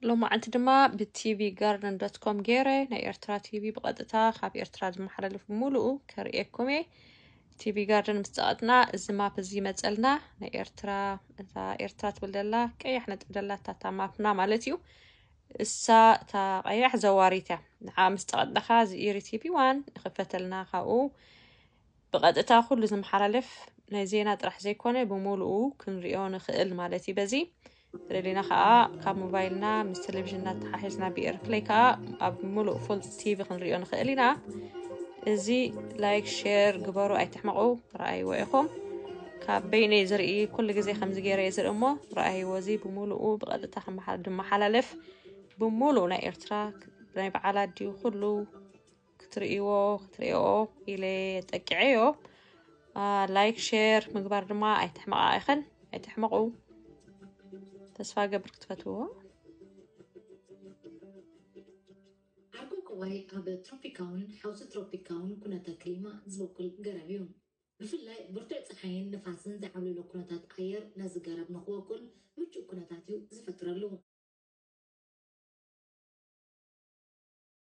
ሎማዓንቲ ድማ ብ ቲቪ ጋርደን ዶት ኮም ገይረ ናይ ኤርትራ ቲቪ ብቐጥታ ካብ ኤርትራ ዝመሓላለፍ ሙሉኡ ከርእየኩም እየ። ቲቪ ጋርደን ምስ ጸቐጥና እዚ ማፕ እዚ ይመጸልና። ናይ ኤርትራ፣ እታ ኤርትራ ትብል ደላ ቀያሕ ነጥቢ ደላ እታ፣ እታ ማፕና ማለት እዩ። እሳ እታ ቀያሕ ዘዋሪት እያ። ንዓ ምስ ጸቐጥናኻ እዚ ኢሪ ቲቪ ዋን ይኽፈተልና። ካብኡ ብቐጥታ ኩሉ ዝመሓላለፍ ናይ ዜና ጥራሕ ዘይኮነ ብሙሉኡ ክንሪኦ ንኽእል ማለት እዩ። በዚ ደሊና ከዓ ካብ ሞባይልና ምስ ቴሌቪዥንና ተሓሒዝና ብኤርፕለይ ከዓ ኣብ ሙሉእ ፉል ቲቪ ክንሪኦ ንኽእል ኢና። እዚ ላይክ ሼር ግበሩ፣ ኣይትሕመቑ። ረኣይዎ ኢኹም። ካብ በይነይ ዝርኢ ኩሉ ግዜ ከምዚ ገይረ እየ ዝርኢ እሞ ረኣይዎ። እዚ ብሙሉኡ ብቐጥታ ክመሓ- ዝመሓላለፍ ብሙሉእ ናይ ኤርትራ ናይ በዓላት ድዩ ኩሉ ክትርእይዎ ክትርእዮ ኢለ ጠቂዐዮ። ላይክ ሼር ምግባር ድማ ኣይትሕመቓ ኢኽን፣ ኣይትሕመቑ። ተስፋ ገብር ክትፈትዎ። ዓርኩ ከዋይ ኣብ ትሮፒካውን ሓውሲ ትሮፒካውን ኩነተ ክሊማ ዝበቁል ገረብ እዩ። ብፍላይ ብርቱዕ ጸሓይን ንፋስን ዝዓብልሎ ኩነታት ኣየር ነዚ ገረብ ንክወቁል ምቹእ ኩነታት እዩ ዝፈጥረሉ።